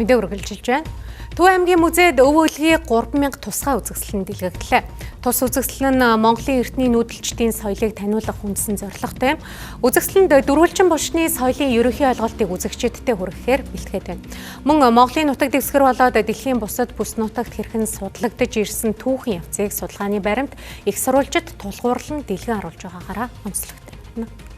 Мэдээ үргэлжилж байна. Төв аймгийн музейд Өв өлгийн 3000 тусгай үзэсгэлэн дэлгэгдлээ. Тус үзэсгэлэн нь Монголын эртний нүүдэлчдийн соёлыг таниулах үндсэн зорилготой юм. Үзэсгэлэнд дөрвөлжин булшны соёлын ерөнхий ойлголтыг үзэгчидтэй хүргэхээр бэлтгээд байна. Мөн Монголын нутаг дэвсгэр болоод дэлхийн бусад бүс нутагт хэрхэн судлагдаж ирсэн түүхийн явцыг судалгааны баримт их сурвалжид тулгуурлан дэлгэн харуулж байгаагаараа онцлогтой байна.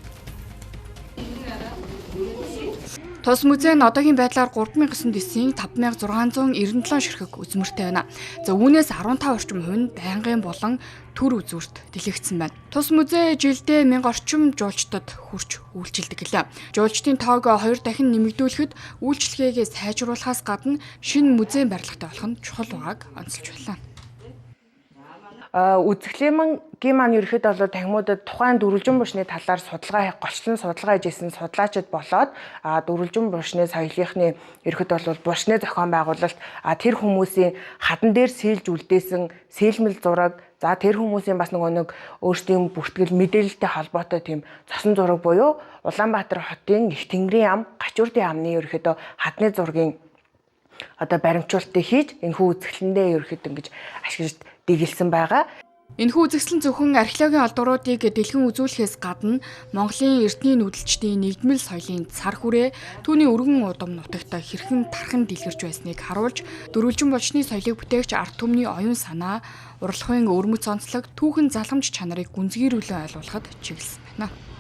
Тус музей нь одоогийн байдлаар 3909-ийн 5697 ширхэг үзмэртэй байна. За үүнээс 15 орчим хувь нь байнгын болон төр үзүүрт дэлгэгдсэн байна. Тус музей жилдээ 1000 орчим жуулчдад хүрч үйлчилдэг гэлээ. Жуулчдын тоог 2 дахин нэмэгдүүлэхэд үйлчилгээгээ сайжруулахаас гадна шинэ музейн барилгатай болох нь чухал байгааг онцолж байлаа. Үзэсгэлэнгийн маань ерөөхдөө бол танхимуудад тухайн дөрвөлжин булшны талаар судалгаа голчлон судалгаа хийж исэн судлаачид болоод дөрвөлжин булшны соёлынхны ерөөхдөө бол булшны зохион байгуулалт, тэр хүмүүсийн хадан дээр сэлж үлдээсэн сэлмэл зураг, за тэр хүмүүсийн бас нөгөө нэг өөрсдийн бүртгэл мэдээлэлтэй холбоотой тийм цосон зураг буюу Улаанбаатар хотын их тэнгэрийн ам, Гачуурдын амны ерөөхдөө хадны зургийн одоо баримтжуулалтыг хийж энэхүү үзэсгэлэндээ ерөөхдөө ингэж ашиглаж дэглэсэн байгаа. Энэхүү үзэсгэлэн зөвхөн археологийн олдвруудыг дэлгэн үзүүлэхээс гадна Монголын эртний нүүдэлчдийн нэгдмэл соёлын цар хүрээ, түүний өргөн удам нутагт хэрхэн тархан дэлгэрч байсныг харуулж, дөрвөлжин булшны соёлыг бүтээгч ард түмний оюун санаа, урлагийн өвөрмөц онцлог, түүхэн залгамж чанарыг гүнзгийрүүлэн ойлгуулахад чиглэсэн байна.